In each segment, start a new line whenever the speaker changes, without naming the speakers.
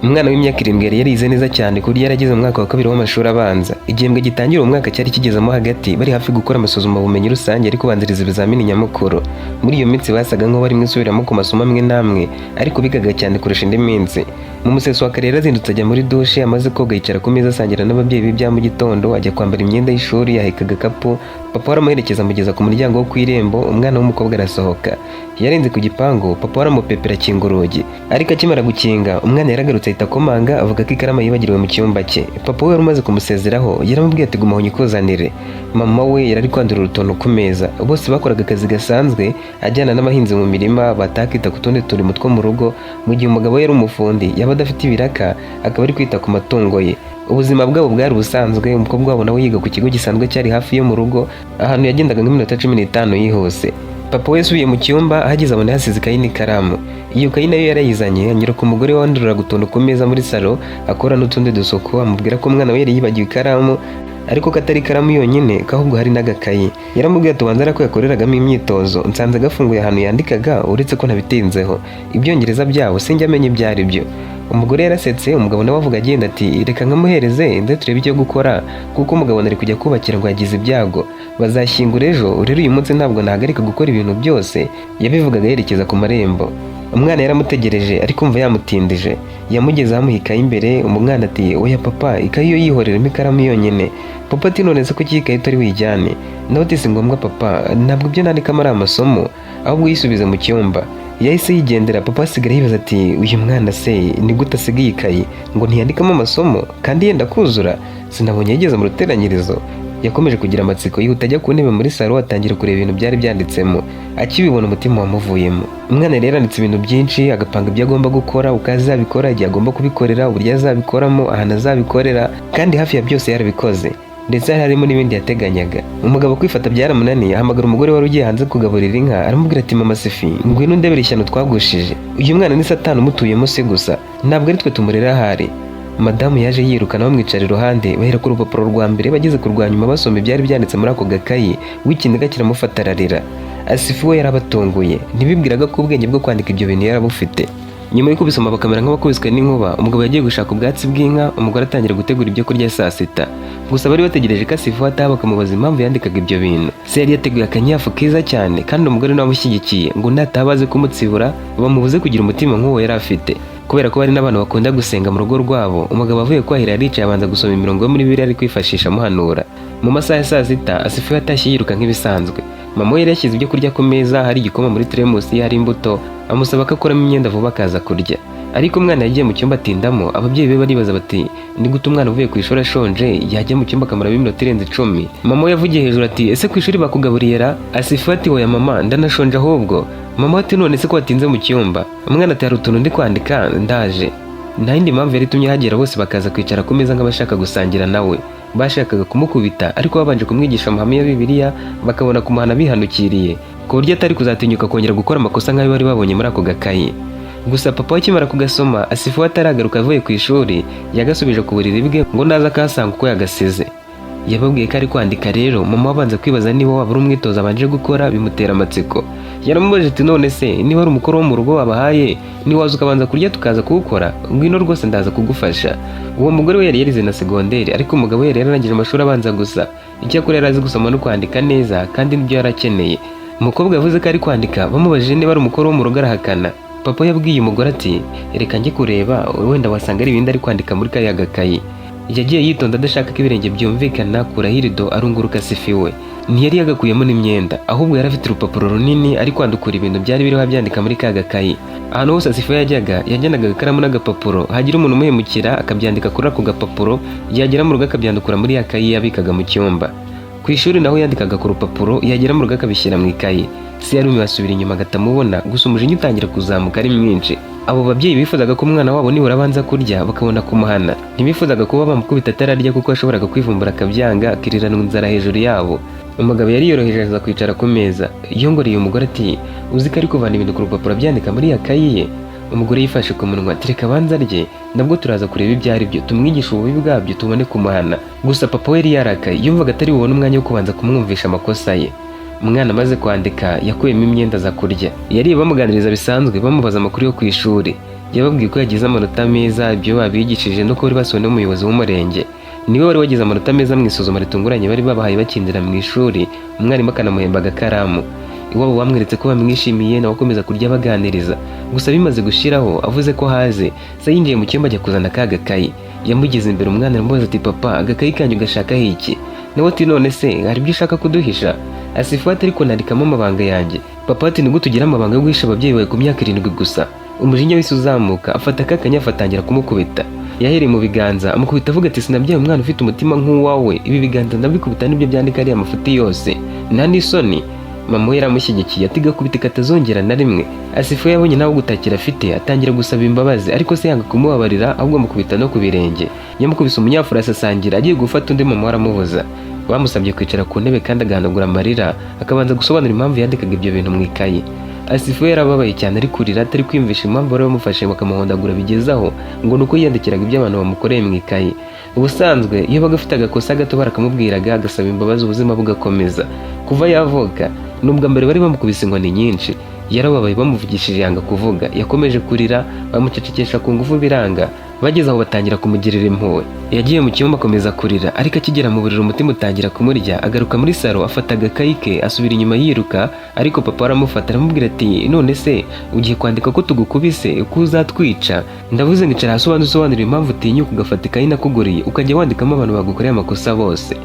Umwana w'imyaka 7 yari yarize neza cyane ku buryo yarageze mu mwaka wa kabiri w'amashuri abanza. Igihembwe gitangira uwo mwaka cyari kigezemo hagati, bari hafi gukora amasuzumabumenyi rusange ari kubanziriza ibizamini nyamukuru. Muri iyo minsi basaga nk'aho bari mu isubiramo ku masomo amwe n'amwe, ariko bigaga cyane kurusha indi minsi. Mu museso wa kare yarazindutse ajya muri dushe, amaze koga yicara ku meza asangira n'ababyeyi be ibya mu gitondo, ajya kwambara imyenda y'ishuri, aheka agakapu, papa we aramuherekeza amugeza ku muryango wo ku irembo, umwana w'umukobwa arasohoka. Yarenze ku gipangu, papa we aramupepera akinga urugi. Ariko akimara gukinga, umwana yaragarutse ahita akomanga avuga ko ikaramu yibagiriwe mu cyumba cye. Papa we wari umaze kumusezeraho, yaramubwiye ati: "Guma aho nyikuzanire." Mama we yari ari kwandura urutonto ku meza. Bose bakoraga akazi gasanzwe, ajyana n'abahinzi mu mirima, batakita ku tundi turimo two mu rugo, mu gihe umugabo we yari umufundi, yaba adafite ibiraka akaba ari kwita ku matungo ye. Ubuzima bwabo bwari busanzwe, umukobwa wabo nawe yiga ku kigo gisanzwe cyari hafi yo mu rugo, ahantu yagendaga nk'iminota 15 yihuse. Papa we yasubiye mu cyumba, ahageze abona yasize ikayi n'ikaramu. Iyo kayi nayo yarayizanye, anyura ku mugore wandururaga utuntu ku meza muri salo, akora n'utundi dusuku, amubwira ko umwana we yari yibagiwe ikaramu, ariko ko atari ikaramu yonyine, ko ahubwo hari n'agakayi. Yaramubwiye ati: "Ubanza ko yakoreragamo imyitozo, nsanze gafunguye ahantu yandikaga, uretse ko ntabitinzeho. Ibyongereza byabo sinjya amenya ibyo ari byo." Umugore yarasetse, umugabo nawe avuga agenda ati: "Reka nkamuhereze nze turebe icyo gukora, kuko umugabo nari kujya kubakira ngo yagize ibyago, bazashyingura ejo, rero uyu munsi ntabwo nahagarika gukora ibintu byose." Yabivugaga yerekeza ku marembo. Umwana yaramutegereje ariko umva yamutindije. Yamugezeho amuha ikayi imbere, umwana ati: "Oya papa, ikayi yo yihoreramo, ikaramu yonyine." Papa ati: "None se kuki ikayi utari buyijyane?" Nawe ati: "Si ngombwa papa, ntabwo ibyo nandikamo ari amasomo, ahubwo yisubize mu cyumba." Yahise yigendera, papa asigara yibaza ati: "Uyu mwana se ni gute asigaye ikayi ngo ntiyandikamo amasomo kandi yenda kuzura? Sinabonye yigeze mu ruteranyirizo." Yakomeje kugira amatsiko, yihuta ajya ku ntebe muri salo, atangira kureba ibintu byari byanditsemo. Akibibona umutima wamuvuyemo. Umwana yari yaranditse ibintu byinshi, agapanga ibyo agomba gukora, uko azabikora, igihe agomba kubikorera, uburyo azabikoramo, ahantu azabikorera, kandi hafi ya byose yarabikoze, ndetse hari harimo n'ibindi yateganyaga. Umugabo kwifata byaramunaniye, ahamagara umugore wari ugiye hanze kugaburira inka, aramubwira ati: "Mama Sifi, ngwino undebere ishyano twagushije. Uyu mwana ni Satani umutuyemo se gusa, ntabwo ari twe tumurera ahari." Madamu yaje yiruka, nawe amwicara iruhande, bahera ku rupapuro rwa mbere bageze ku rwa nyuma basoma ibyari byanditse muri ako gakayi, w'ikiniga kiramufata ararira. Asifu we yarabatunguye, ntibibwiraga ko ubwenge bwo kwandika ibyo bintu yarabufite. Nyuma yo kubisoma bakamera nk'abakubiswe n'inkuba, umugabo yagiye gushaka ubwatsi bw'inka, umugore atangira gutegura ibyo kurya saa sita. Gusa bari bategereje ko Asifu ataha bakamubaza impamvu yandikaga ibyo bintu. Se yari yateguye akanyafu keza cyane, kandi umugore nawe amushyigikiye ngo nataha baze kumutsibura, bamubuze kugira umutima nk'uwo yari afite. Kubera ko bari n'abantu bakunda gusenga mu rugo rwabo, umugabo avuye kwahira yaricaye abanza gusoma imirongo yo muri Bibiliya ari kwifashisha amuhanura. Mu masaha ya saa sita Asifu yatashye yiruka nk'ibisanzwe. Mama we yari yashyize ibyo kurya ku meza, hari igikoma muri teremusi, hari imbuto, amusaba ko akuramo imyenda vuba akaza kurya. Ariko umwana yagiye mu cyumba atindamo, ababyeyi be baribaza bati: "Ni gute umwana uvuye ku ishuri ashonje yajya mu cyumba akamaramo iminota irenze 10?" Mama we yavugiye hejuru ati: "Ese ku ishuri bakugaburiye ra?" Asifu ati: "Oya mama, ndanashonje ahubwo." Mama ati: "None se ko watinze mu cyumba?" Umwana ati: "Hari utuntu ndi kwandika, ndaje." Nta yindi mpamvu yari itumye hagera, bose bakaza kwicara ku meza nk'abashaka gusangira nawe. Bashakaga kumukubita, ariko babanje kumwigisha amahame ya Bibiliya, bakabona kumuhana bihanukiriye, ku buryo atari kuzatinyuka kongera gukora amakosa nk'ayo bari babonye muri ako gakayi. Gusa papa we akimara kugasoma, Asifu we ataragaruka avuye ku ishuri, yagasubije ku buriri bwe ngo naza akahasanga uko yagasize. Yababwiye ko ari kwandika rero, mama abanza kwibaza niba waba ari umwitozo abanje gukora, bimutera amatsiko. Yaramubajije ati: "None se niba ari umukoro wo mu rugo wabahaye, niwaza ukabanza kurya tukaza kuwukora? Ngwino rwose ndaza kugufasha." Uwo mugore we yari yarize na segonderi, ariko umugabo we yari yararangije amashuri abanza gusa. Icyakora yari azi gusoma no kwandika neza, kandi nibyo yari akeneye. Umukobwa yavuze ko ari kwandika, bamubajije niba ari umukoro wo mu rugo arahakana. Papa yabwiye umugore ati: "Reka njye kureba, wenda wasanga ari ibindi ari kwandika muri kariya gakayi." Yagiye yitonda adashaka ko ibirenge byumvikana, kuraho irido arunguruka. Asifiwe ntiyari yagakuyemo n'imyenda, ahubwo yari afite urupapuro runini ari kwandukura ibintu byari biriho abyandika muri ka gakayi. Ahantu hose Asifiwe yajyaga yajyanaga agakaramu n'agapapuro, hagira umuntu umuhemukira akabyandika kuri ako gapapuro, yagera mu rugo akabyandukura muri ya kayi yabikaga mu cyumba. Ku ishuri naho yandikaga ku rupapuro, yagera mu rugo akabishyira mu ikayi. Se yarumiwe, asubira inyuma agatamubona gusa, umujinya utangira kuzamuka ari mwinshi. Abo babyeyi bifuzaga ko umwana wabo nibura abanza kurya bakabona kumuhana. Ntibifuzaga kuba bamukubita atararya, kuko yashoboraga kwivumbura akabyanga, akiriranwa inzara hejuru yabo. Umugabo yari yoroheje aza kwicara ku meza, yongoreye umugore ati: "Uzi ko ari kuvana ibintu ku rupapuro abyandika muri ya kayi ye?" Umugore yifashe ku munwa ati: "Reka abanza arye, nabwo turaza kureba ibyo ari byo, tumwigishe ububi bwabyo, tubone kumuhana." Gusa papa we yari yarakaye, yumvaga atari bubone umwanya wo kubanza kumwumvisha amakosa ye. Umwana amaze kwandika yakuyemo imyenda aza kurya. Yariye bamuganiriza bisanzwe, bamubaza amakuru yo ku ishuri. Yababwiye ko yagize amanota meza, ibyo babigishije, no ko bari basuwe n'umuyobozi w'umurenge. Niwe wari wagize amanota meza mu isuzuma ritunguranye bari babahaye bakinjira mu ishuri, umwarimu akanamuhemba agakaramu. Iwabo bamweretse ko bamwishimiye, nawe akomeza kurya baganiriza. Gusa bimaze gushiraho avuze ko haze se, yinjiye mu cyumba ajya kuzana ka gakayi. Yamugeze imbere, umwana aramubaza ati: "Papa, agakayi kanyu gashakaho iki?" Nawe ati: "None se hari ibyo ushaka kuduhisha?" Asifuwe ati: "Ariko nandikamo amabanga yanjye." Papa ati: "Nigute ugira amabanga yo guhisha ababyeyi bawe ku myaka 7 gusa?" Umujinya wese uzamuka, afata ka kanyafu atangira kumukubita. Yahereye mu biganza amukubita avuga ati: "Sinabyaye umwana ufite umutima nk'uwawe. Ibi biganza ndabikubita nibyo byandika ariya mafuti yose, nta n'isoni." Mama we yaramushyigikiye ati: "Gakubita katazongera na rimwe." Asifu yabonye nawe gutakira afite, atangira gusaba imbabazi, ariko se yanga kumubabarira, ahubwo amukubita no ku birenge. Yamukubise umunyafurasi asasangira, agiye gufata undi, mama we aramubuza. Bamusabye kwicara ku ntebe kandi agahanagura amarira, akabanza gusobanura impamvu yandikaga ibyo bintu mu ikayi. Asifu yarababaye cyane, ari kurira atari kwiyumvisha impamvu bari bamufashe bakamuhondagura bigezaho, ngo ni uko yiyandikiraga ibyo abantu bamukoreye mu ikayi. Ubusanzwe iyo baga afite agakosa gato barakamubwiraga, agasaba imbabazi, ubuzima bugakomeza. Kuva yavuka ni ubwa mbere bari bamukubise inkoni nyinshi. Yarababaye, bamuvugishije yanga kuvuga, yakomeje kurira, bamucecekesha ku ngufu biranga. Bageze aho batangira kumugirira impuhwe. Yagiye mu cyumba akomeza kurira, ariko akigera mu buriri umutima utangira kumurya. Agaruka muri salo, afata agakayi ke, asubira inyuma yiruka, ariko papa aramufata aramubwira ati: "None se ugiye kwandika ko tugukubise, ko uzatwica? Ndavuze ngo icara hasi ubanze usobanurire impamvu utinyuka ugafata ikayi nakuguriye ukajya wandikamo abantu bagukoreye amakosa bose."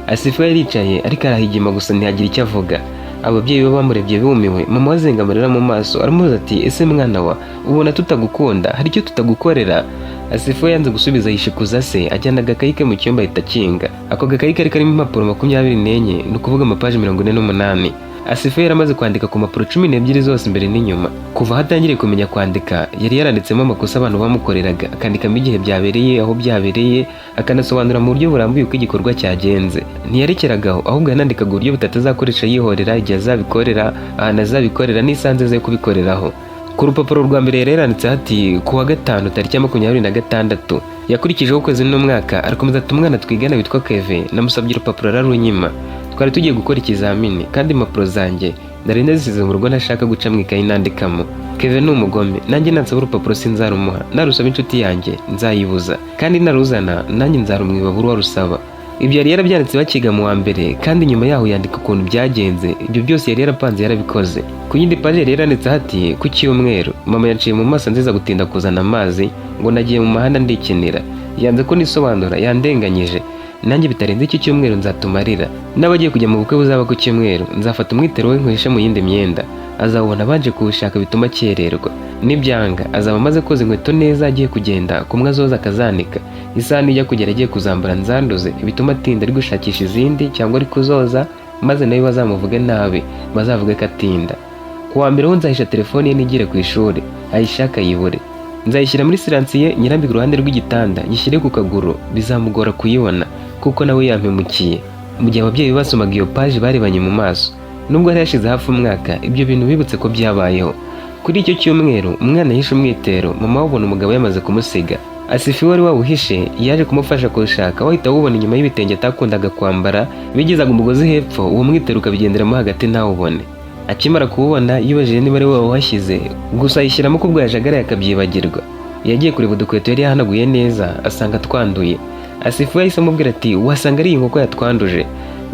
Asifu yaricaye ariko arahigima gusa, ntiyagira icyo avuga. Ababyeyi be bamurebye bumiwe. Mama we azenga amarira mu maso, aramubaza ati: "Ese mwana wa, ubona tutagukunda? Hari icyo tutagukorera?" Asifu yanze gusubiza, yishikuza se, ajyana agakayi ke mu cyumba ahita akinga. Ako gakayi kari karimo impapuro 24, ni ukuvuga amapaji 48. Asifu yari amaze kwandika ku mpapuro 12 zose imbere n'inyuma. Kuva aho atangiriye kumenya kwandika, yari yaranditsemo amakosa abantu bamukoreraga, akandikamo igihe byabereye, aho byabereye, akanasobanura mu buryo burambuye uko igikorwa cyagenze. Ntiyarekeragaho, ahubwo yanandikaga uburyo butatu azakoresha yihorera, igihe azabikorera, ahantu azabikorera n'isanze ze kubikoreraho. Ku rupapuro rwa mbere yari yaranditseho ati: "Ku wa gatanu tariki ya 26." Yakurikijeho ukwezi n'umwaka, arakomeza ati: "Umwana twigana witwa Keve namusabye urupapuro ararunyima. Twari tugiye gukora ikizamini kandi impapuro zanjye nari nazisize mu rugo, ntashaka guca mu ikayi nandikamo. Keve ni umugome, nanjye nansaba urupapuro sinzarumuha, narusaba inshuti yanjye nzayibuza, kandi naruzana nanjye nzarumwiba buri warusaba." Ibyo yari yarabyanditse bakiga mu wa mbere, kandi nyuma yaho yandika ukuntu byagenze. Ibyo byose yari yarapanze, yarabikoze. Ku yindi paji yari yaranditseho ati: "Ku cyumweru mama yaciye mu maso nziza gutinda kuzana amazi, ngo nagiye mu muhanda ndikinira. Yanze ko nisobanura, yandenganyije. Nanjye bitarenze iki cyumweru nzatumarira. N'abagiye kujya mu bukwe buzaba ku cyumweru, nzafata umwitero we nkuhishe mu yindi myenda, azawubona abanje kuwushaka bituma akererwa. Nibyanga azaba amaze koza inkweto neza agiye kugenda, kumwe azoza akazanika. Isaha nijya kugera agiye kuzambara nzanduze, bituma atinda ari gushakisha izindi cyangwa ari kuzoza, maze nawe bazamuvuge nabi, bazavuge ko atinda. Ku wa mbere ho nzahisha telefone ye nigire ku ishuri, ayishaka ayibure. Nzayishyira muri silencieux, nyirambike iruhande rw'igitanda, nyishyire ku kaguru, bizamugora kuyibona kuko nawe yampemukiye." Mu gihe ababyeyi be basomaga iyo paji barebanye mu maso. Nubwo hari hashize hafi umwaka, ibyo bintu bibutse ko byabayeho. Kuri icyo cyumweru umwana yishe umwitero, mama we abona umugabo yamaze kumusiga. Asifi wari wawuhishe yaje kumufasha kuwushaka, wahita awubona inyuma y'ibitenge atakundaga kwambara. Bigezaga umugozi hepfo, uwo mwitero ukabigenderamo hagati ntawubone. Akimara kuwubona yibajije niba ari we wawuhashyize, gusa ayishyiramo ko ubwo yajagaraye akabyibagirwa. Yagiye kureba udukweto yari yahanaguye neza, asanga twanduye. Asifu yahise amubwira ati: "Wasanga ari iyi nkoko yatwanduje."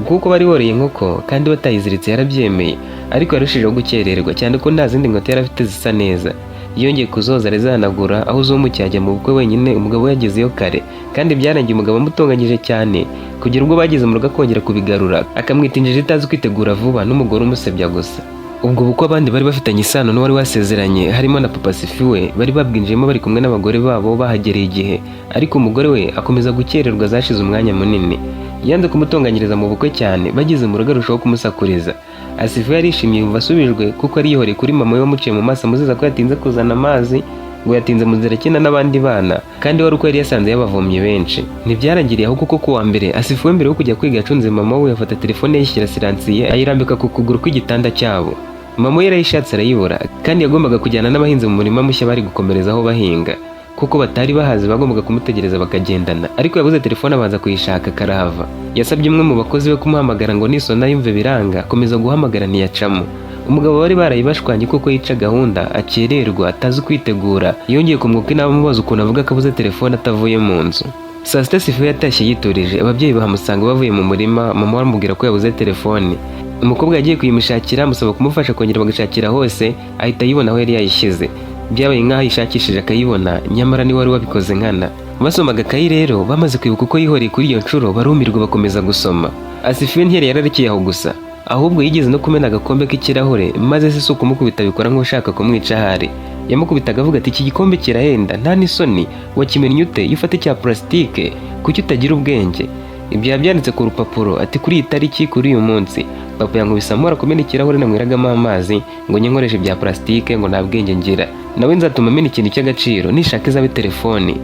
Kuko bari boreye inkoko kandi batayiziritse. Yarabyemeye, ariko yarushijeho gukererwa cyane ko nta zindi nkweto yari afite zisa neza. Yongeye kuzoza, arazihanagura, aho zumukiye ajya mu bukwe wenyine. Umugabo we yagezeyo kare, kandi byarangiye umugabo amutonganyije cyane kugera ubwo bageze mu rugo akongera kubigarura, akamwita injiji itazi kwitegura vuba n'umugore umusebya gusa. Ubwo bukwe abandi bari bafitanye isano n'uwari wasezeranye, harimo na papa Sifi we, bari babwinjiyemo bari kumwe n'abagore babo bahagereye igihe, ariko umugore we akomeza gukererwa zashize umwanya munini. Yanze kumutonganyiriza mu bukwe cyane, bageze mu rugo arushaho kumusakuriza. Asifu yarishimye, yumva asubijwe, kuko yari yihoreye kuri mama we wamuciye mu maso amuziza ko yatinze kuzana amazi, ngo yatinze mu nzira akina n'abandi bana, kandi wari uko yari yasanze yabavomye benshi. Ntibyarangiriye aho, kuko ku wa mbere Asifu we mbere yo kujya kwiga yacunze mama we, afata telefone yishyira silencieux, ayirambika ku kuguru kw'igitanda cyabo. Mama we yarayishatse arayibura, kandi yagombaga kujyana n'abahinzi mu murima mushya bari gukomerezaho bahinga. Kuko batari bahazi, bagombaga kumutegereza bakagendana, ariko yabuze telefone, abanza kuyishaka karahava. Yasabye umwe mu bakozi be kumuhamagara ngo nisona yumve, biranga, akomeza guhamagara ntiyacamo. Umugabo bari barayibashwanye kuko yica gahunda, akererwa, atazi kwitegura. Yongeye kumwuka inama amubaza ukuntu avuga ko abuze telefone atavuye mu nzu. Saa sita Sifa yatashye yiturije, ababyeyi bahamusanga bavuye mu murima, mama we aramubwira ko yabuze telefone. Umukobwa yagiye kuyimushakira, amusaba kumufasha kongera bagashakira hose, ahita ayibona aho yari yayishyize. Byabaye nk'aho ayishakishije akayibona, nyamara niwe wari wabikoze nkana. Basomaga akayi rero, bamaze kwibuka uko yihoreye kuri iyo nshuro, barumirwa bakomeza gusoma. Asifiwe ntiyari yararekeye aho gusa, ahubwo yigeze no kumena agakombe k'ikirahure, maze se si ukumukubita abikora nk'ushaka kumwica ahari. Yamukubitaga avuga ati: "Iki gikombe kirahenda, nta n'isoni, wakimennye ute? Iyo ufata icya purasitike, kuki utagira ubwenge?" Ibyo yabyanditse ku rupapuro ati: "Kuri iyi tariki, kuri uyu munsi, papa yankubise amora kumena ikirahure nanyweragamo amazi, ngo njye nkoresha ibya purasitike, ngo nta bwenge ngira. Nawe nzatuma amena ikintu cy'agaciro, nishaka izabe telefoni."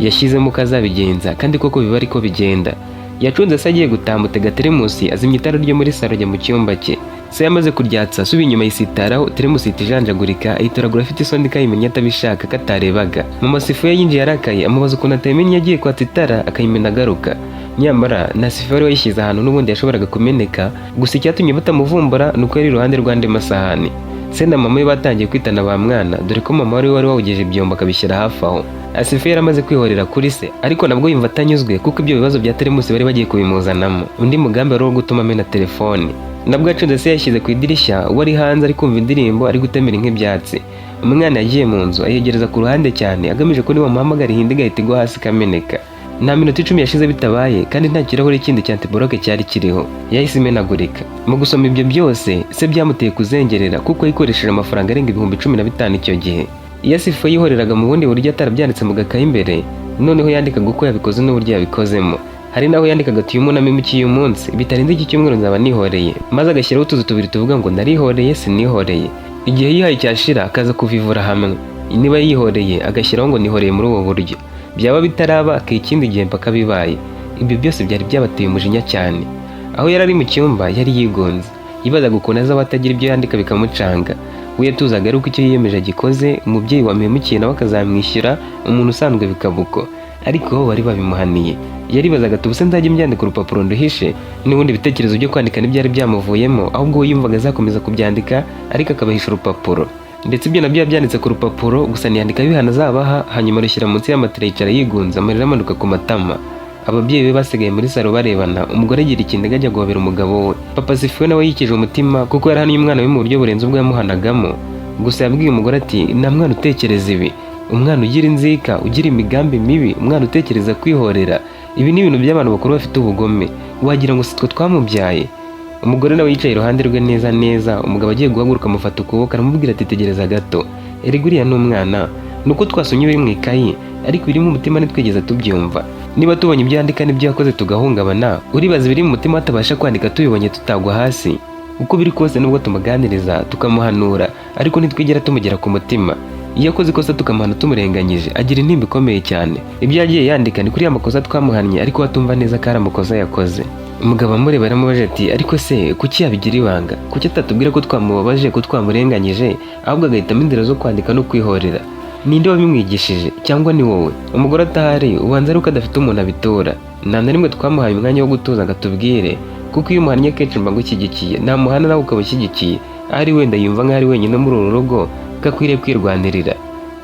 Yashyizemo uko azabigenza, kandi koko biba ariko bigenda. Yacunze se agiye gutaha, mutega teremusi, azimya itara ryo muri saro, ajya mu cyumba cye. Se yamaze kuryatsa, asubiye inyuma yisitaraho, teremusi ihita ijanjagurika, ayitoragura afite isoni ko ayimennye atabishaka, ko atarebaga. Mama Sifu yinjiye arakaye, amubaza ukuntu atayimennye agiye kwatsa itara, akayimena agaruka. Nyamara na Sifu wari wayishyize ahantu n'ubundi yashoboraga kumeneka, gusa icyatumye batamuvumbura ni uko yari iruhande rw'andi masahani. Se na mama we batangiye kwitana ba mwana, dore ko mama wari wawugeje ibyombo akabishyira hafi aho. Asifu yari amaze kwihorera kuri se, ariko nabwo yumva atanyuzwe, kuko ibyo bibazo bya teremusi bari bagiye kubimuzanamo. Undi mugambi wari uwo gutuma amena telefoni. Nabwo yacunze se yashyize ku idirishya, wari hanze ari kumva indirimbo, ari gutemera nk'ibyatsi. Umwana yagiye mu nzu, ayegereza ku ruhande cyane, agamije ko nibamuhamagara ihinda igahita igwa hasi ikameneka. Nta minota 10 yashize bitabaye, kandi nta kirahure kindi cya antiboroke cyari kiriho, yahise imenagurika. Mu gusoma ibyo byose, se byamuteye kuzengerera, kuko yikoresheje amafaranga arenga 15,000 icyo gihe. Iyo Asifu yihoreraga mu bundi buryo atarabyanditse mu gakayi imbere, noneho yandikaga uko yabikoze n'uburyo yabikozemo. Hari n'aho yandikaga ati: "Uyu munami uyu munsi, bitarenze iki cyumweru nzaba nihoreye," maze agashyiraho utuzu tubiri tuvuga ngo narihoreye, sinihoreye. Igihe yihaye cyashira, akaza kuvivura hamwe. Niba yihoreye, agashyiraho ngo nihoreye muri ubu buryo, byaba bitaraba akiha ikindi gihe mpaka bibaye. Ibyo byose byari byabateye umujinya cyane. Aho yari ari mu cyumba yari yigunze, yibazaga ukuntu azaba atagira ibyo yandika bikamucanga. We yatuzaga ari uko icyo yiyemeje agikoze, umubyeyi wamuhemukiye nawe akazamwishyura, umuntu usanzwe bikaba uko, ariko bo bari babimuhaniye. Yaribazaga ati: "Ubuse nzajya mbyandika urupapuro nduhishe?" N'ubundi ibitekerezo byo kwandika ntibyari byamuvuyemo, ahubwo we yumvaga azakomeza kubyandika ariko akabahisha urupapuro. Ndetse ibyo nabyo yabyanditse ku rupapuro gusa, ntiyandika ibihano azabaha, hanyuma arushyira munsi y'amatera, yicara yigunze, amarira amanuka ku matama. Ababyeyi be basigaye muri saro barebana. Umugore agira ikiniga, ajya guhobera umugabo we. Papa Sifiwe nawe yikije umutima, kuko yarahaniye umwana we mu buryo burenze ubwo yamuhanagamo. Gusa yabwiye umugore ati: "Nta mwana utekereza ibi, umwana ugira inzika, ugira imigambi mibi, umwana utekereza kwihorera. Ibi ni ibintu by'abantu bakuru bafite ubugome, wagira ngo si twe twamubyaye." Umugore nawe yicaye iruhande rwe neza neza. Umugabo agiye guhaguruka, amufata ukuboko, aramubwira ati: "Tegereza gato, erega uriya ni umwana, ni uko twasomye ibiri mu ikayi, ariko ibiri mu mutima ntitwigeze tubyumva. Niba tubonye ibyo yandika n'ibyo yakoze tugahungabana, uribaza ibiri mu mutima atabasha kwandika tubibonye tutagwa hasi? Uko biri kose, nubwo tumuganiriza tukamuhanura, ariko ntitwigera tumugera ku mutima. Iyo akoze ikosa tukamuhana tumurenganyije, agira intimba ikomeye cyane. Ibyo yagiye yandika ni kuri ya makosa twamuhannye, ariko we atumva neza ko ari amakosa yakoze." Umugabo amureba aramubaje ati: "Ariko se kuki yabigira ibanga? Kuki atatubwira ko twamubabaje, ko twamurenganyije, ahubwo agahitamo inzira zo kwandika no kwihorera? Ninde wabimwigishije, cyangwa ni wowe?" Umugore atahari, ubanza ari uko adafite umuntu abitura. Nta na rimwe twamuhaye umwanya wo gutuza ngo atubwire, kuko iyo umuhannye kenshi mba ngushyigikiye, namuhana nawe ukaba ushyigikiye, ahari wenda yumva nk'aho ari wenyine muri uru rugo, ko akwiriye kwirwanirira.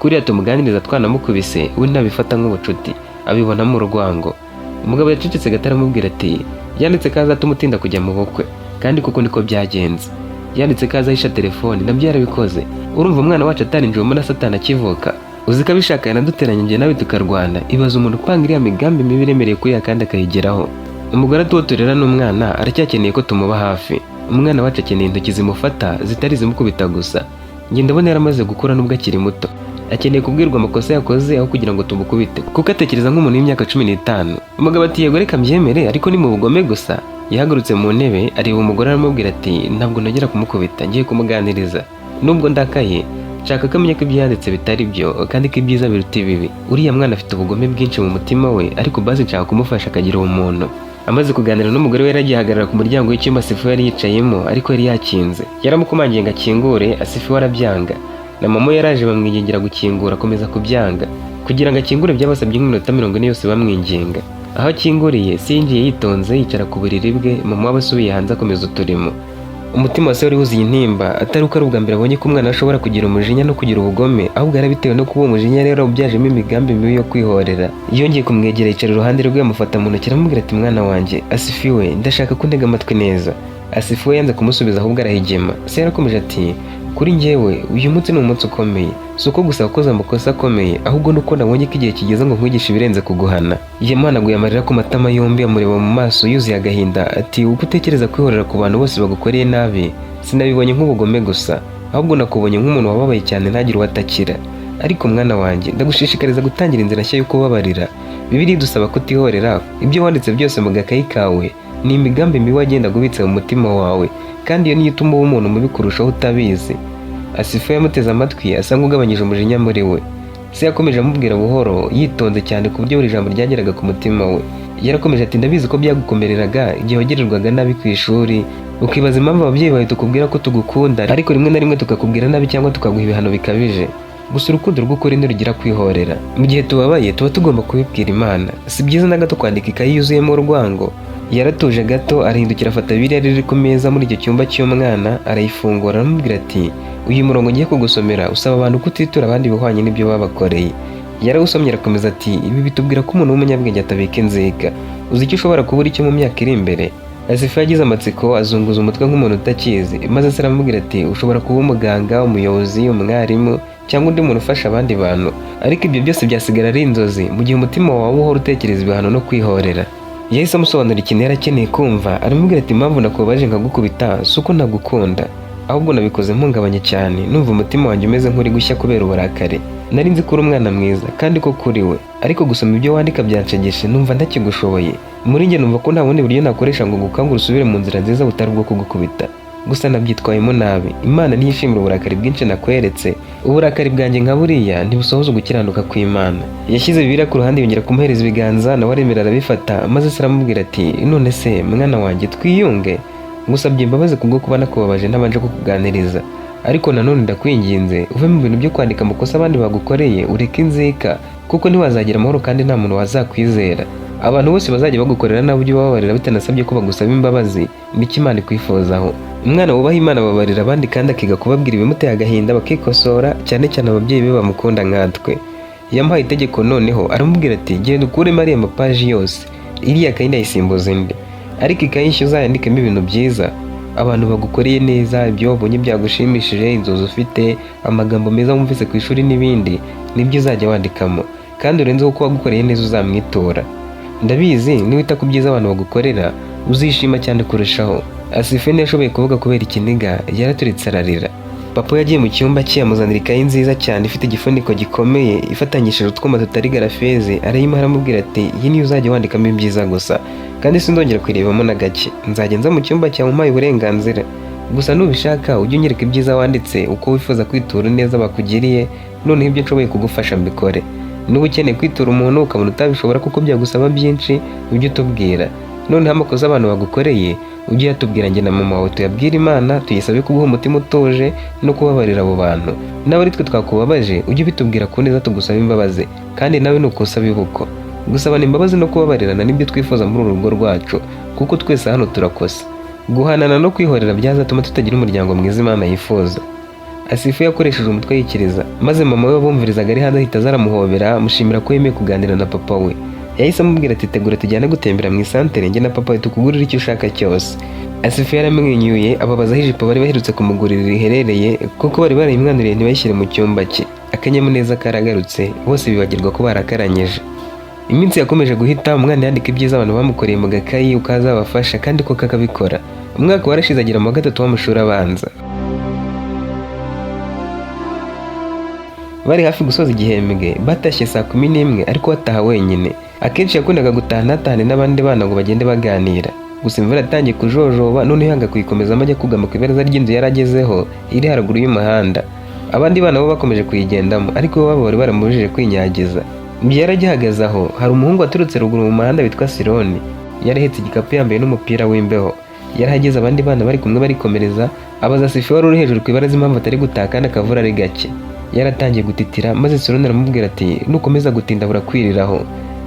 Kuriya tumuganiriza twanamukubise, we ntabifata nk'ubucuti, abibonamo urwango. Umugabo yacecetse gato, aramubwira ati: "Yanditse ko azatuma utinda kujya mu bukwe, kandi koko niko byagenze. Yanditse ko azahisha telefoni, nabyo yarabikoze. Urumva umwana wacu atarinjiwemo na Satani akivuka? Uzi ko abishaka yanaduteranya njye nawe tukarwana? Ibaza umuntu upanga iriya migambi mibi iremereye kuriya kandi akayigeraho." Umugore ati: "Uwo turera n'umwana, aracyakeneye ko tumuba hafi. Umwana wacu akeneye intoki zimufata, zitari izimukubita gusa. Njye ndabona yaramaze gukura nubwo akiri muto. Akeneye kubwirwa amakosa yakoze aho kugira ngo tumukubite, kuko atekereza nk'umuntu w'imyaka 15." Umugabo ati: "Yego, reka mbyemere, ariko ni mu bugome gusa." Yahagurutse mu ntebe, areba umugore, aramubwira ati: "Ntabwo nongera kumukubita, ngiye kumuganiriza. Nubwo ndakaye, nshaka ko amenya ko ibyo yanditse bitari byo, kandi ko ibyiza biruta ibibi. Uriya mwana afite ubugome bwinshi mu mutima we, ariko basi nshaka kumufasha akagira ubumuntu." Amaze kuganira n'umugore we, yaragiye ahagarara ku muryango w'icyumba Asifu yari yicayemo, ariko yari yakinze. Yaramukomangiye ngo akingure, Asifu arabyanga. Na mama yaraje bamwingingira gukingura, akomeza kubyanga. Kugira ngo akingure byabasabye nk'iminota 40 yose bamwinginga. Aho akinguriye, si yinjiye yitonze, yicara ku buriri bwe. Mama we asubiye hanze akomeza uturimo. Umutima wa se wari wuzuye intimba, atari uko ari ubwa mbere abonye ko umwana we ashobora kugira umujinya no kugira ubugome, ahubwo yarabitewe no kuba uwo mujinya rero ubyajemo imigambi mibi yo kwihorera. Yongeye kumwegera, yicara iruhande rwe, amufata mu ntoki, aramubwira ati: "Mwana wanjye Asifiwe, ndashaka ko untega amatwi neza." Asifiwe yanze kumusubiza, ahubwo arahigema. Se yarakomeje ati: "Kuri njyewe uyu munsi ni umunsi ukomeye. Si uko gusa wakoze amakosa akomeye, ahubwo nuko nabonye ko igihe kigeze ngo nkwigishe ibirenze kuguhana." Yamuhanaguye amarira ku matama yombi, amureba mu maso yuzuye agahinda ati: "Uko utekereza kwihorera ku bantu bose bagukoreye nabi, sinabibonye nk'ubugome gusa, ahubwo nakubonye nk'umuntu wababaye cyane ntagire uwo atakira. Ariko mwana wanjye, ndagushishikariza gutangira inzira nshya yo kubabarira. Bibiliya idusaba kutihorera. Ibyo wanditse byose mu gakayi kawe ni imigambi mibi wagendaga ubitse mu mutima wawe, kandi iyo niyo ituma uba umuntu mubi kurushaho utabizi." Asifu yamuteze amatwi, asa nk'ugabanyije umujinya muri we. Se yakomeje amubwira buhoro, yitonze cyane, ku buryo buri jambo ryageraga ku mutima we. Yarakomeje ati: "Ndabizi ko byagukomereraga igihe wagirirwaga nabi ku ishuri, ukibaza impamvu ababyeyi bawe tukubwira ko tugukunda, ariko rimwe na rimwe tukakubwira nabi cyangwa tukaguha ibihano bikabije. Gusa urukundo rw'ukuri ntirugira kwihorera. Mu gihe tubabaye tuba tugomba kubibwira Imana. Si byiza na gato kwandika ikayi yuzuyemo urwango." Yaratuje gato, arahindukira, afata Bibiliya riri ku meza muri icyo cyumba cy'umwana, arayifungura, aramubwira ati: "Uyu murongo ngiye kugusomera usaba abantu kutitura abandi ibihwanye n'ibyo babakoreye." Yarawusomye, arakomeza ati: "Ibi bitubwira ko umuntu w'umunyabwenge atabika inzika. Uzi icyo ushobora kuba uri cyo mu myaka iri imbere?" Asifa yagize amatsiko, azunguza umutwe nk'umuntu utakizi, maze se aramubwira ati: "Ushobora kuba umuganga, umuyobozi, umwarimu cyangwa undi muntu ufasha abandi bantu. Ariko ibyo byose byasigara ari inzozi mu gihe umutima wawe uhora utekereza ibihano no kwihorera." Yahise amusobanurira ikintu yari akeneye kumva, aramubwira ati: "Impamvu nakubabaje nkagukubita si uko ntagukunda, ahubwo nabikoze mpungabanye cyane, numva umutima wanjye umeze nk'uri gushya kubera uburakari. Nari nzi ko uri umwana mwiza kandi ko kuri we, ariko gusoma ibyo wandika byanshegeshe, numva ntakigushoboye. Muri njye numva ko nta bundi buryo nakoresha ngo ngukangure usubire mu nzira nziza butari ubwo kugukubita. Gusa nabyitwayemo nabi. Imana ntiyishimira uburakari bwinshi nakweretse. Uburakari bwanjye nka buriya ntibusohoza ugukiranuka kw'Imana." Yashyize Bibiliya ku ruhande, yongera kumuhereza ibiganza, nawe aremera arabifata, maze se aramubwira ati: "None se mwana wanjye, twiyunge? Ngusabye imbabazi kubwo kuba nakubabaje ntabanje kukuganiriza. Ariko nanone ndakwinginze uve mu bintu byo kwandika amakosa abandi bagukoreye, ureke inzika, kuko ntiwazagira amahoro kandi nta muntu wazakwizera. Abantu bose bazajya bagukorera nabi ujye ubababarira bitanasabye ko bagusaba imbabazi. Nicyo Imana ikwifuzaho. Umwana wubaha Imana ababarira abandi kandi akiga kubabwira ibimuteye agahinda bakikosora, cyane cyane ababyeyi be bamukunda nkatwe." Yamuhaye itegeko noneho, aramubwira ati: "Genda ukuremo ariya mapaji yose, iriya kayi ndayisimbuza indi, ariko ikayi nshya uzayandikemo ibintu byiza, abantu bagukoreye neza, ibyo wabonye byagushimishije, inzozi ufite, amagambo meza wumvise ku ishuri n'ibindi, nibyo uzajya wandikamo, kandi urenzeho ko wagukoreye neza uzamwitura. Ndabizi niwita ku byiza abantu bagukorera uzishima cyane kurushaho." Asife ntiyashoboye kuvuga kubera ikiniga, yaraturitse ararira. Papa yagiye mu cyumba cye, amuzanira ikayi nziza cyane ifite igifuniko gikomeye, ifatanyishije utwuma tutari garafeze, arayimuha, aramubwira ati: "Iyi niyo uzajya wandikamo ibyiza gusa, kandi sinzongera kuyirebamo na gake. Nzajya nza mu cyumba cyawe umpaye uburenganzira. Gusa nubishaka ujye unyereka ibyiza wanditse, uko wifuza kwitura neza bakugiriye, noneho ibyo nshoboye kugufasha mbikore. Niba ukeneye kwitura umuntu ukabona utabishobora kuko byagusaba byinshi, ujye utubwira. Noneho amakosa abantu bagukoreye ujye uyatubwira, njye na mama wawe tuyabwire Imana, tuyisabe kuguha umutima utuje no kubabarira abo bantu. Nawe ari twe twakubabaje, ujye ubitubwira ku neza, tugusaba imbabazi, kandi nawe nukosa bibuko. Gusabana imbabazi no kubabarirana nibyo twifuza muri uru rugo rwacu, kuko twese hano turakosa. Guhanana no kwihorera byazatuma tutagira umuryango mwiza Imana yifuza." Asifu yakoresheje umutwe yikiriza, maze mama we wabumvirizaga ari hanze ahita aza, aramuhobera, amushimira ko yemeye kuganira na papa we. Yahise amubwira ati: "Tegura tujyane gutembera mu isantere, njye na papa we tukugurire icyo ushaka cyose." Asifu yaramwenyuye, ababaza aho ijipo bari baherutse kumugurira iherereye, kuko bari barayimwanuriye ntibayishyire mu cyumba cye. Akanyamuneza karagarutse, bose bibagirwa ko barakaranyije. Iminsi yakomeje guhita, umwana yandika ibyiza abantu bamukoreye mu gakayi, uko azabafasha, kandi koko akabikora. Umwaka warashize, agera mu wa gatatu w'amashuri abanza. Bari hafi gusoza igihembwe, batashye saa 11, ariko bataha wenyine. Akenshi yakundaga gutaha ntatahane n'abandi bana ngo bagende baganira. Gusa imvura yatangiye kujojoba, noneho yanga kuyikomezamo, ajya kugama ku ibaraza ry'inzu yari agezeho iri haruguru y'umuhanda. Abandi bana bo bakomeje kuyigendamo, ariko bo bari baramubujije kwinyagiza. Mu gihe yari agihagaze aho, hari umuhungu waturutse ruguru mu muhanda witwa Sironi. Yari ahetse igikapu, yambaye n'umupira w'imbeho. Yarahageze, abandi bana bari kumwe barikomereza, abaza Sifi wari uri hejuru ku ibaraza impamvu atari gutaha kandi akavura ari gake. Yaratangiye gutitira, maze Sironi aramubwira ati: "Nukomeza gutinda burakwiriraho."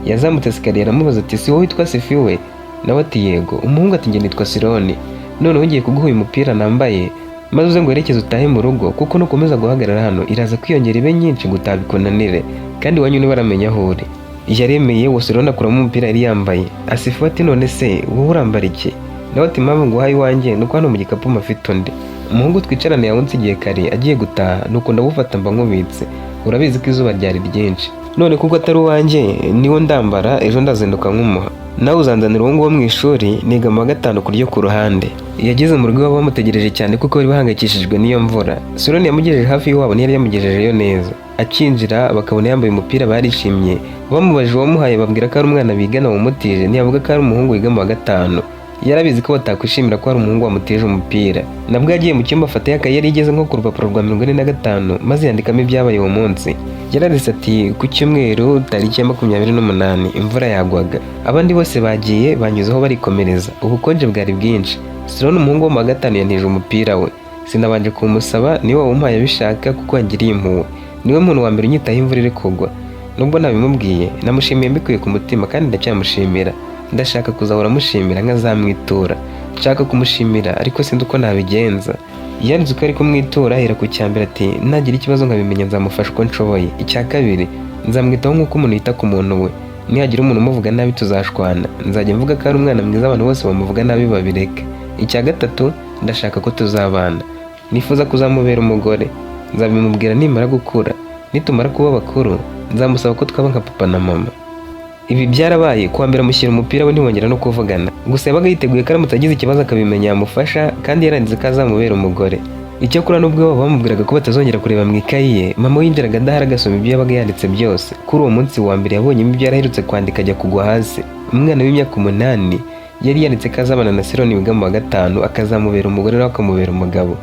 Yazamutse escalier, aramubaza ati: "Si wowe witwa Sifi we?" Nawe ati: "Yego." Umuhungu ati: "Njye nitwa Sironi." Noneho ngiye kuguha uyu mupira nambaye, maze uze ngo werekeze utahe mu rugo, kuko nukomeza guhagarara hano iraza kwiyongera ibe nyinshi ngo utabikunanire, kandi iwanyu ntibaramenya aho uri. Yaremeye Wosoroni akuramo umupira yari yambaye. Asifu ati: "None se wowe urambara iki?" Nawe ati: "Impamvu nguhaye iwanjye ni uko hano mu gikapu mafite undi umuhungu twicarana yawunsigiye kare agiye gutaha, nuko ndawufata mba nkubitse. Urabizi ko izuba ryari ryinshi. None kuko atari uwanjye niwo ndambara, ejo ndazinduka nk'umuha, nawe uzanzanira uwo nguwo mu ishuri. Niga mu wa gatanu kuryo ku ruhande." Yageze mu rugo iwabo bamutegereje cyane, kuko bari bahangayikishijwe n'iyo mvura. Soroni yamugejeje hafi y'iwabo, ntiyari yamugejejeyo neza. Akinjira bakabona yambaye umupira, barishimye. Bamubajije uwamuhaye, babwira ko ari umwana bigana wamutije. Ntiyavuga ko ari umuhungu wiga mu wa gatanu, yarabizi ko batakwishimira ko hari umuhungu wamutije umupira. Nabwo yagiye mu cyumba, afata y'akayi yari igeze nko ku rupapuro rwa 45, maze yandikamo ibyabaye uwo munsi. Yaranditse ati: "Ku cyumweru tariki ya 28, imvura yagwaga, abandi bose bagiye banyuzeho barikomereza. Ubukonje bwari bwinshi. Sironi, umuhungu wo mu wa gatanu, yantije umupira we. Sinabanje kumusaba, niwe wawumpaye abishaka kuko yangiriye impuhwe. Niwe muntu wa mbere unyitaho imvura iri kugwa. Nubwo nabimubwiye, namushimiye mbikuye ku mutima kandi ndacyamushimira. Ndashaka kuzahora mushimira nkazamwitura. Nshaka kumushimira ariko sinzi uko nabigenza." Yanditse uko ari kumwitura, ahera ku cya mbere ati: "Nagira ikibazo nkabimenya nzamufasha uko nshoboye. Icya kabiri, nzamwitaho nk'uko umuntu yita ku muntu we. Nihagira umuntu umuvuga nabi tuzashwana. Nzajya mvuga ko ari umwana mwiza, abantu bose bamuvuga nabi babireke. Icya gatatu, ndashaka ko tuzabana. Nifuza kuzamubera umugore. Nzabimubwira nimara gukura. Nitumara kuba bakuru nzamusaba ko twaba nka papa na mama." Ibi byarabaye. Kuwa mbere amushyira umupira we, ntibongera no kuvugana. Gusa yabaga yiteguye ko aramutse agize ikibazo akabimenya yamufasha, kandi yaranditse ko azamubera umugore. Icyakora nubwo iwabo bamubwiraga ko batazongera kureba mu ikayi ye, mama we yinjiraga adahari agasoma ibyo yabaga yanditse byose. Kuri uwo munsi wa mbere yabonyemo ibyo yaraherutse kwandika, ajya kugwa hasi. Umwana w'imyaka 8 yari yanditse ko azabana na Sironi wiga mu wa gatanu, akazamubera umugore nawe akamubera umugabo.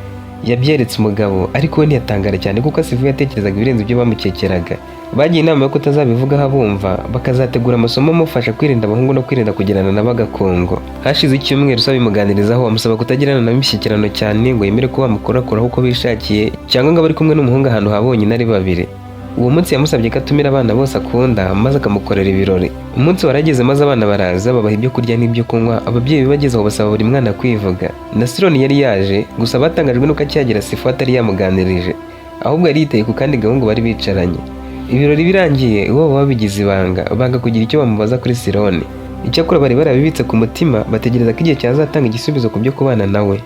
Yabyeretse umugabo, ariko we ntiyatangara cyane kuko Asifu yatekerezaga ibirenze ibyo bamukekeraga. Bagiye inama yo kutazabivugaho abumva, bakazategura amasomo amufasha kwirinda abahungu no kwirinda kugirana nabo agakungu. Hashize icyumweru usaba bimuganirizaho, amusaba kutagirana nabo imishyikirano cyane ngo yemere ko bamukorakoraho uko bishakiye, cyangwa ngo abe ari kumwe n'umuhungu ahantu ha bonyine ari babiri. Uwo munsi yamusabye ko atumira abana bose akunda, maze akamukorera ibirori. Umunsi warageze, maze abana baraza, babaha ibyo kurya n'ibyo kunywa. Ababyeyi bageze aho basaba buri mwana kwivuga. Na Sironi yari yaje, gusa batangajwe nuko akihagera Sifu atari yamuganirije, ahubwo yari yitaye ku kandi gahungu bari bicaranye. Ibirori birangiye, iwabo babigize ibanga, banga kugira icyo bamubaza kuri Sironi. Icyakora bari barabibitse ku mutima, bategereza ko igihe cyazatanga igisubizo ku byo kubana nawe.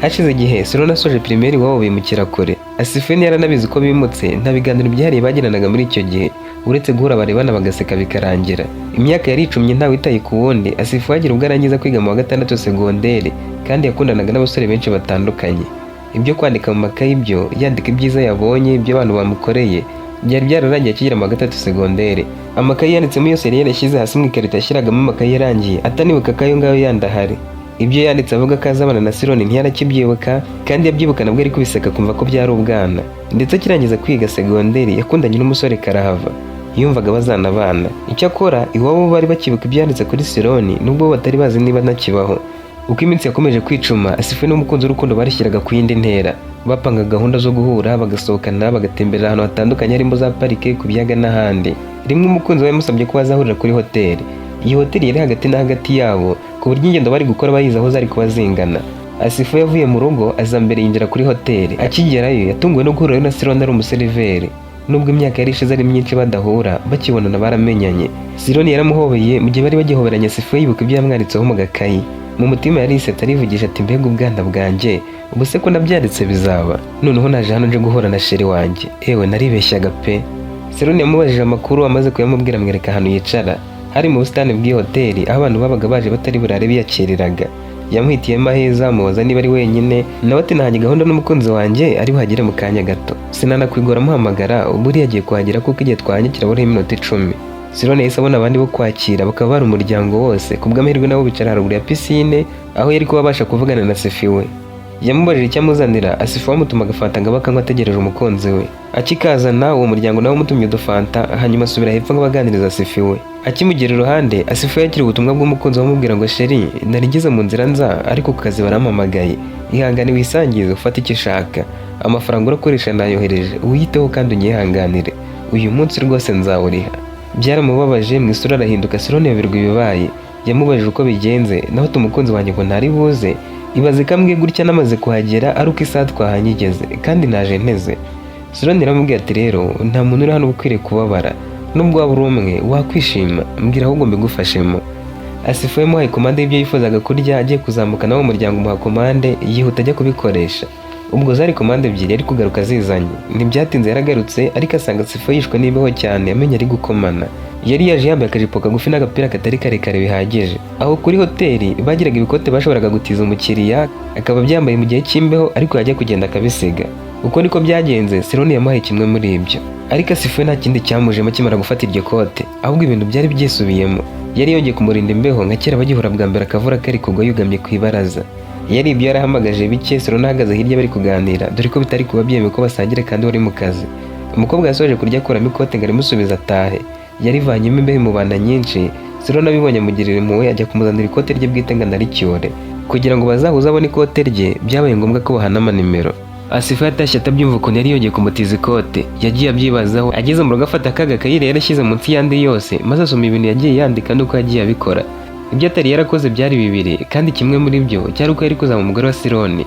Hashize igihe Sironi asoje primaire, iwabo bimukira kure. Asifeni yaranabizi ko bimutse. Nta biganiro byihariye bagiranaga muri icyo gihe, uretse guhura barebana bagaseka bikarangira. Imyaka yaricumye ntawitaye ku wundi. Asifu agira ubwo arangiza kwiga mu wa gatandatu segonderi, kandi yakundanaga n'abasore benshi batandukanye. Ibyo kwandika mu makayi byo yandika ibyiza yabonye, ibyo abantu bamukoreye, byari byararangiye akigera mu wa gatatu segonderi. Amakayi yanditsemo yose yari yarashyize hasi mu ikarito yashyiragamo amakayi yarangiye, atanibuka ko ayo ngayo yandi ahari. Ibyo yanditse avuga ko azabana na Sironi ntiyarakibyibuka, kandi yabyibuka nabwo ari kubiseka, akumva ko byari ubwana. Ndetse akirangiza kwiga segonderi yakundanye n'umusore karahava, yumvaga bazanabana. Icyakora iwabo bari bakibuka ibyo yanditse kuri Sironi, nubwo bo batari bazi niba anakibaho. Uko iminsi yakomeje kwicuma, Asifu n'umukunzi w'urukundo barishyiraga ku yindi ntera. Bapanga gahunda zo guhura, bagasohokana, bagatemberera ahantu hatandukanye harimo za parike, ku biyaga n'ahandi. Rimwe umukunzi we yamusabye ko bazahurira kuri hoteli. Iyi hoteli yari hagati na hagati yabo, ku buryo ingendo bari gukora bayizi aho zari kuba zingana. Asifu yavuye mu rugo aza mbere, yinjira kuri hoteli. Akigerayo yatunguwe no guhurayo na Sironi ari umuseriveri. Nubwo imyaka yari ishize ari myinshi badahura, bakibonana baramenyanye. Sironi yaramuhobeye. Mu gihe bari bagihoberanye, Asifu yibuka ibyo yamwanditseho mu gakayi. Mu mutima yarisetse, arivugisha ati: "Mbega ubwana bwanjye! Ubu se ko nabyanditse bizaba? Noneho naje hano nje guhura na chéri wanjye. Ewe, naribeshyaga pe!" Sironi yamubajije amakuru, amaze kuyamubwira amwereka ahantu yicara. Hari mu busitani bw'iyi hoteli, aho abantu babaga baje batari burare biyakiriraga. Yamuhitiyemo aheza, amubaza niba ari wenyine, nawe ati: "Nahanye gahunda n'umukunzi wanjye, ari buhagere mu kanya gato. Sinanakwigora amuhamagara, buriya agiye kuhagera kuko igihe twahanye kiraburaho iminota 10." Sironi yahise abona abandi bo kwakira, bakaba bari umuryango wose. Ku bw'amahirwe nabo bicara haruguru ya pisine, aho yari kuba abasha kuvugana na Sefi we. Yamubajije icyo amuzanira. Asifu bamutuma agafanta ngo abe akanywa ategereje umukunzi we. Akikazana, uwo muryango nawe umutumye udufanta, hanyuma asubira hepfo ngo abaganiriza Asifi we. Akimugera iruhande, Asifu yakira ubutumwa bw'umukunzi we amubwira ngo: "Chéri, nari ngeze mu nzira nza, ariko ku kazi barampamagaye. Ihangane wisangize, ufate icyo ushaka. Amafaranga urakoresha nayohereje. Wiyiteho kandi unyihanganire, uyu munsi rwose nzawuriha." Byaramubabaje, mu isura arahinduka. Sironi yoberwa ibibaye. Yamubajije uko bigenze, naho ati: "Umukunzi wanjye ngo ntari buze, Ibaze kambwiye gutya namaze kuhagera ari uko isaha twahanye igeze kandi naje nteze. Sironi aramubwira ati rero nta muntu uri hano uba ukwiriye kubabara, nubwo waba uri umwe wakwishima, mbwira ahubwo mbigufashemo. Asifu yamuhaye komande y'ibyo yifuzaga kurya, agiye kuzamuka nawe umuryango umuha komande, yihuta ajya kubikoresha. Ubwo zari komande ebyiri yari kugaruka azizanye. Ntibyatinze yaragarutse, ariko asanga Asifu yishwe n'imbeho cyane, amenyo ari gukomana. Yari yaje yambaye akajipo kagufi n'agapira katari karekare bihagije. Aho kuri hoteli bagiraga ibikote bashoboraga gutiza umukiriya akaba abyambaye mu gihe cy'imbeho, ariko yajya kugenda akabisiga. Uko niko byagenze. Sironi yamuhaye kimwe muri ibyo, ariko Asifu nta kindi cyamujemo akimara gufata iryo kote, ahubwo ibintu byari byisubiyemo. Yari yongeye kumurinda imbeho nka kera bagihura bwa mbere, akavura kari kugwa yugamye ku ibaraza. Yari ibyo yarahamagaje bike, Sironi ahagaze hirya bari kuganira, dore ko bitari kuba byemewe ko basangira kandi wari mu kazi. Umukobwa yasoje kurya akuramo ikote ngo arimusubize atahe. Yarivanyemo imbeho imubana nyinshi. Sironi abibonye amugirira impuhwe, ajya kumuzanira ikote rye bwite ngo anaricyure kugira ngo bazahuze abone ikote rye. Byabaye ngombwa ko bahana amanimero. Asifu yatashye atabyumva ukuntu yari yongeye kumutiza ikote. Yagiye abyibazaho, ageze mu rugo afata ka gakayi yarashyize munsi y'andi yose, maze asoma ibintu yagiye yandika n'uko yagiye abikora. Ibyo atari yarakoze byari bibiri, kandi kimwe muri byo cyari uko yari kuzaba umugore wa Sironi.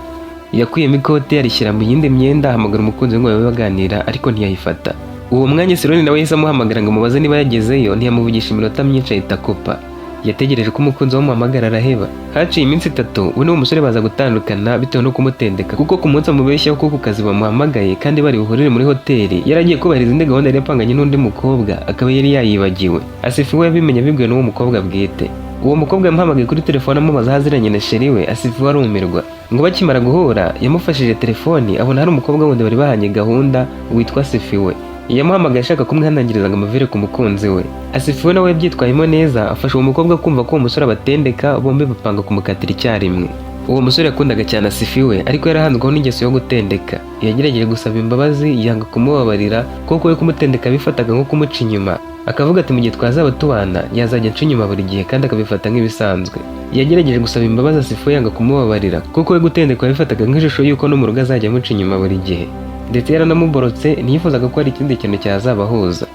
Yakuyemo ikote arishyira mu yindi myenda, ahamagara umukunzi we ngo babe baganira, ariko ntiyayifata. Uwo mwanya Sironi nawe yahise amuhamagara ngo amubaze niba yagezeyo. Ntiyamuvugisha iminota myinshi ahita akupa. Yategereje ko umukunzi we amuhamagara araheba. Haciye iminsi 3 we n'uwo musore baza gutandukana bitewe no kumutendeka, kuko ku munsi amubeshyaho ko ku kazi bamuhamagaye kandi bari buhurire muri hoteli, yari agiye kubahiriza indi gahunda yari yapanganye n'undi mukobwa, akaba yari yayibagiwe. Asifu we yabimenye abibwiwe n'uwo mukobwa bwite. Uwo mukobwa yamuhamagaye kuri telefone amubaza aho aziranye na chéri we. Asifu arumirwa. Ngo bakimara guhura yamufashije telefoni, abona hari umukobwa wundi bari bahanye gahunda witwa Sifiwe. Yamuhamagaye ashaka kumwihanangiriza ngo amuvire ku mukunzi we. Asifuwe nawe yabyitwayemo neza, afasha uwo mukobwa kumva ko uwo musore abatendeka, bombi bapanga kumukatira icyarimwe. Uwo musore yakundaga cyane Asifiwe, ariko yarahanzweho n'ingeso yo gutendeka. Yagerageje gusaba imbabazi, yanga kumubabarira, kuko we kumutendeka bifataga nko kumuca inyuma, akavuga ati mu gihe twazaba tubana yazajya anca inyuma buri gihe kandi akabifata nk'ibisanzwe. Yagerageje gusaba imbabazi, Asifuwe yanga kumubabarira, kuko we gutendeka yabifataga nk'ishusho y'uko no mu rugo azajya amuca inyuma buri gihe. Ndetse yaranamuborotse, ntiyifuzaga ko hari ikindi kintu cyazabahuza.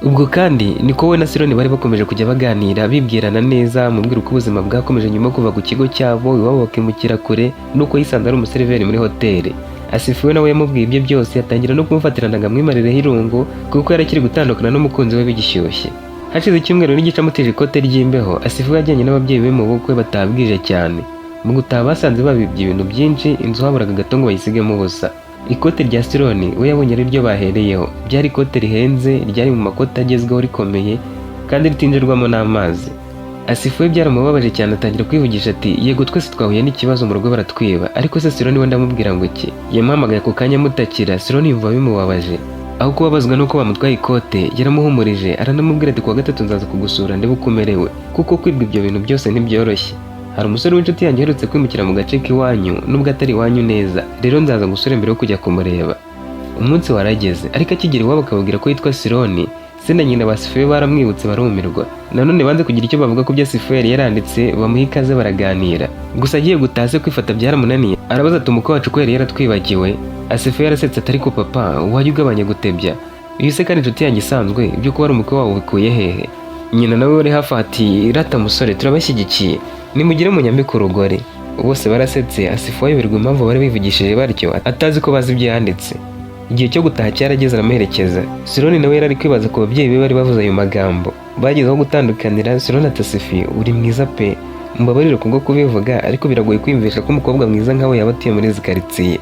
Ubwo kandi niko we na Sironi bari bakomeje kujya baganira, bibwirana neza, amubwira uko ubuzima bwakomeje nyuma yo kuva ku kigo cyabo iwabo bakimukira kure, nuko yisanze ari umuseriveri muri hoteli. Asifuwe nawe yamubwiye ibyo byose, atangira no kumufatirana ngo amwimarireho irungu, kuko yari akiri gutandukana n'umukunzi we bigishyushye. Hashize icyumweru n'igice amutije ikote ry'imbeho, Asifuwe yajyanye n'ababyeyi be mu bukwe, bataha bwije cyane. Mu gutaha basanze babibye ibintu byinshi, inzu haburaga gato ngo bayisigemo ubusa. Ikote rya Sironi we yabonye ari ryo bahereyeho. Byari ikote rihenze, ryari mu makote agezweho, rikomeye kandi ritinjirwamo n'amazi. Asifuwe byaramubabaje cyane, atangira kwivugisha ati yego twese twahuye n'ikibazo mu rugo baratwiba, ariko se Sironi we ndamubwira ngo iki? Yamuhamagaye ako kanya amutakira. Sironi yumva bimubabaje. Aho kubabazwa n'uko bamutwaye ikote, yaramuhumurije, aranamubwira ati kuwa gatatu nzaza kugusura ndebe uko umerewe, kuko kwibwa ibyo bintu byose ntibyoroshye. Hari umusore w'inshuti yanjye uherutse kwimukira mu gace k'iwanyu, nubwo atari iwanyu neza, rero nzaza gusura mbere yo kujya kumureba. Umunsi warageze, ariko akigera iwabo akababwira ko yitwa Sironi, se na nyina ba Sifuwe baramwibutse barumirwa. Nanone banze kugira icyo bavuga ku byo Sifuwe yari yaranditse, bamuha ikaze baraganira. Gusa agiye gutaha se kwifata byaramunaniye, arabaza ati umukwe wacu ko yari yaratwibagiwe? Asifuwe yarasetse ati ariko papa, wajya ugabanya gutebya? Uyu se kandi inshuti yanjye isanzwe, ibyo kuba ari umukwe wawe ubikuye hehe? Nyina nawe wari hafi ati rata musore, turabashyigikiye, nimugire munyambike urugori. Bose barasetse. Asifu ayoberwa impamvu bari bivugishije batyo, atazi ko bazi ibyo yanditse. Igihe cyo gutaha cyarageze, aramuherekeza. Sironi nawe yari ari kwibaza ku babyeyi be bari bavuze ayo magambo. Bageze aho gutandukanira, Sironi ati Asifi, uri mwiza pe, mbabarire kubwo kubivuga, ariko biragoye kwiyumvisha ko umukobwa mwiza nkawe yaba atuye muri izi karitsiye.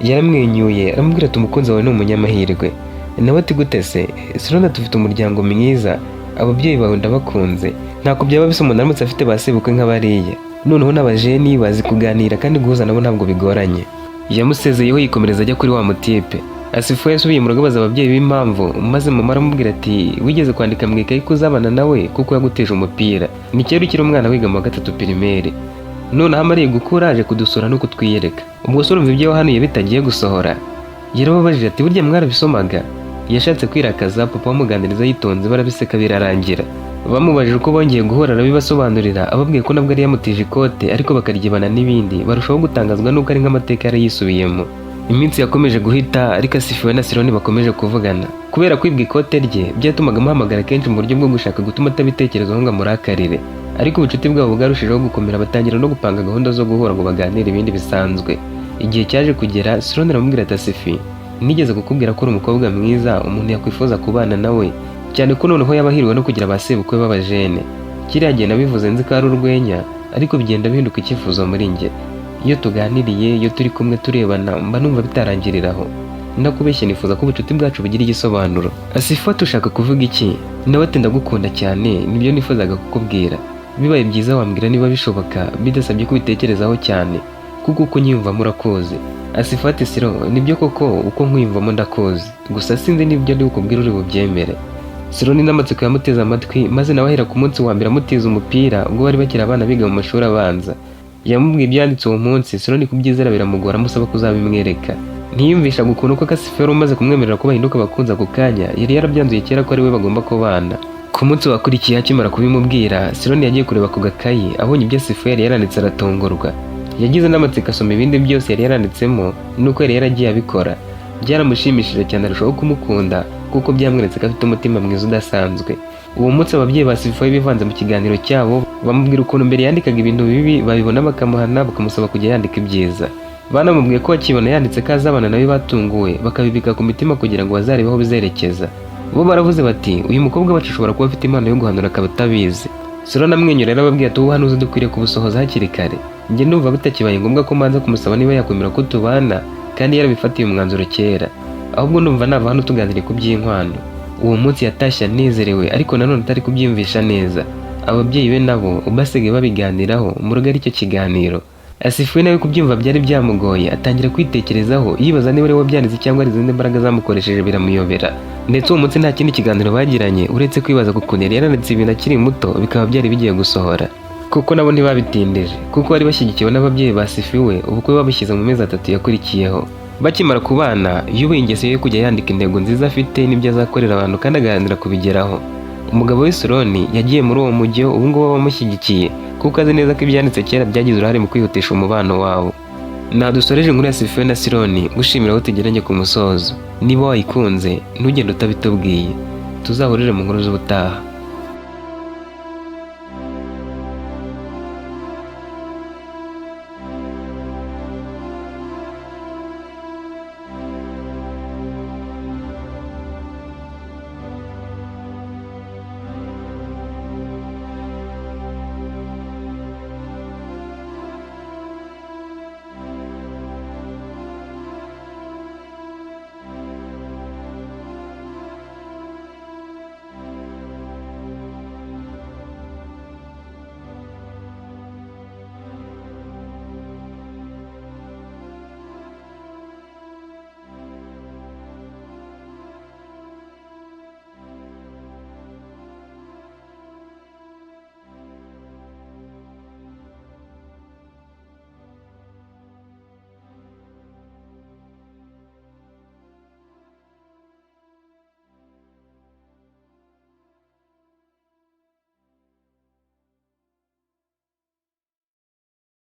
Yaramwenyuye aramubwira ati umukunzi wawe ni umunyamahirwe. Nawe ati gute se? Sironi ati ufite umuryango mwiza, ababyeyi bawe ndabakunze, ntako byaba bisa umuntu aramutse afite ba sebukwe nk'abariya. Noneho n'abajeni bazi kuganira kandi guhuza nabo ntabwo bigoranye. Yamusezeyeho yikomereza ajya kuri wa mutipe. Asifu yasubiye mu rugo abaza ababyeyi b'impamvu, maze mama aramubwira ati wigeze kwandika mu ikayi ko uzabana nawe kuko yaguteje umupira. Ni kera ukiri umwana wiga mu wa gatatu primaire, noneho amariye gukura aje kudusura no kutwiyereka. Ubwo se urumva ibyo wahanuye bitagiye gusohora? Yarababajije ati burya mwarabisomaga? Yashatse kwirakaza, papa amuganiriza yitonze, barabiseka birarangira. Bamubajije uko bongeye guhura, arabibasobanurira, ababwiye ko nabwo yari yamutije ikote ariko bakaryibana n'ibindi. Barushaho gutangazwa n'uko ari nk'amateka yari yisubiyemo. Iminsi yakomeje guhita, ariko Asifiwe na Sironi bakomeje kuvugana. Kubera kwibwa ikote rye byatumaga amuhamagara kenshi mu buryo bwo gushaka gutuma atabitekerezaho ngo amurakarire. Ariko ubucuti bwabo bwarushijeho gukomera, batangira no gupanga gahunda zo guhura ngo baganire ibindi bisanzwe. Igihe cyaje kugera, Sironi aramubwira ati: "Asifi, nigeze kukubwira ko uri umukobwa mwiza umuntu yakwifuza kubana nawe, cyane ko noneho yaba ahiriwe no kugira ba sebukwe b'abajene. Kiriya gihe nabivuze nzi ko ari urwenya, ariko bigenda bihinduka icyifuzo muri njye. Iyo tuganiriye, iyo turi kumwe turebana, mba numva bitarangirira aho. Ndakubeshye, nifuza ko ubucuti bwacu bugira igisobanuro." Asifa, "Ushaka kuvuga iki?" Nawe ati: "Ndagukunda cyane, nibyo nifuzaga kukubwira. Bibaye byiza wambwira niba bishoboka, bidasabye ko ubitekerezaho cyane, kuko uko unyiyumvamo urakuzi." Asifa ati: "Siro, nibyo koko, uko nkwiyumvamo ndakuzi, gusa sinzi n'ibyo ndi bukubwire uri bubyemere." Sironi n'amatsiko yamuteze amatwi, maze nawe ahera ku munsi wa mbere amutiza umupira ubwo bari bakiri abana biga mu mashuri abanza. Yamubwiye ibyo yanditse uwo munsi. Sironi kubyizera biramugora, amusaba kuzabimwereka. Ntiyumvishaga ukuntu ko Kasifa yari umaze kumwemerera ko bahinduka abakunzi ako kanya, yari yarabyanzuye kera ko ari we bagomba kubana. Ku munsi wakurikiye, akimara kubimubwira, Sironi yagiye kureba ku gakayi, abonye ibyo Asifa yari yaranditse aratungurwa. Yagize n'amatsiko, asoma ibindi byose yari yaranditsemo nuko yari yaragiye abikora. Byaramushimishije cyane, arushaho kumukunda kuko byamweretse ko afite umutima mwiza udasanzwe. Uwo munsi ababyeyi ba Sifa bivanze mu kiganiro cyabo, bamubwira ukuntu mbere yandikaga ibintu bibi, babibona bakamuhana, bakamusaba kujya yandika ibyiza. Banamubwiye ko bakibona yanditse ko azabana nawe batunguwe, bakabibika ku mitima kugira ngo bazarebe aho bizerekeza. Bo baravuze bati: "Uyu mukobwa wacu ashobora kuba afite impano yo guhanura akaba atabizi." Sura amwenyura, yarababwiye ati: "Ubuhanuzi dukwiriye kubusohoza hakiri kare. Njye ndumva bitakibaye ngombwa ko mbanza kumusaba niba yakwemera ko tubana, kandi yarabifatiye umwanzuro kera. Ahubwo ndumva nava hano tuganiriye ku by'inkwano." Uwo munsi yatashye anezerewe, ariko nanone atari kubyiyumvisha neza. Ababyeyi be nabo basigaye babiganiraho mu rugo, aricyo kiganiro. Asifuwe nawe kubyumva byari byamugoye, atangira kwitekerezaho, yibaza niba ari we wabyanditse cyangwa ari izindi mbaraga zamukoresheje, biramuyobera. Ndetse uwo munsi nta kindi kiganiro bagiranye uretse kwibaza ku kuntu yari yaranditse ibintu akiri muto bikaba byari bigiye gusohora. Kuko nabo ntibabitindije, kuko bari bashyigikiwe n'ababyeyi ba Sifiwe, ubukwe babushyize mu mezi 3 yakurikiyeho. Bakimara kubana, yubuye ingeso yo kujya yandika intego nziza afite n'ibyo azakorera abantu, kandi agaharanira kubigeraho. Umugabo we Sironi yagiye muri uwo mujyo, ubu ngubu abamushyigikiye, kuko azi neza ko ibyanditse kera byagize uruhare mu kwihutisha umubano wabo. Nadusoreje inkuru ya Sifiwe na Sironi, gushimira aho tugeranye ku musozo. Niba wayikunze, ntugende utabitubwiye. Tuzahurire mu nkuru z'ubutaha.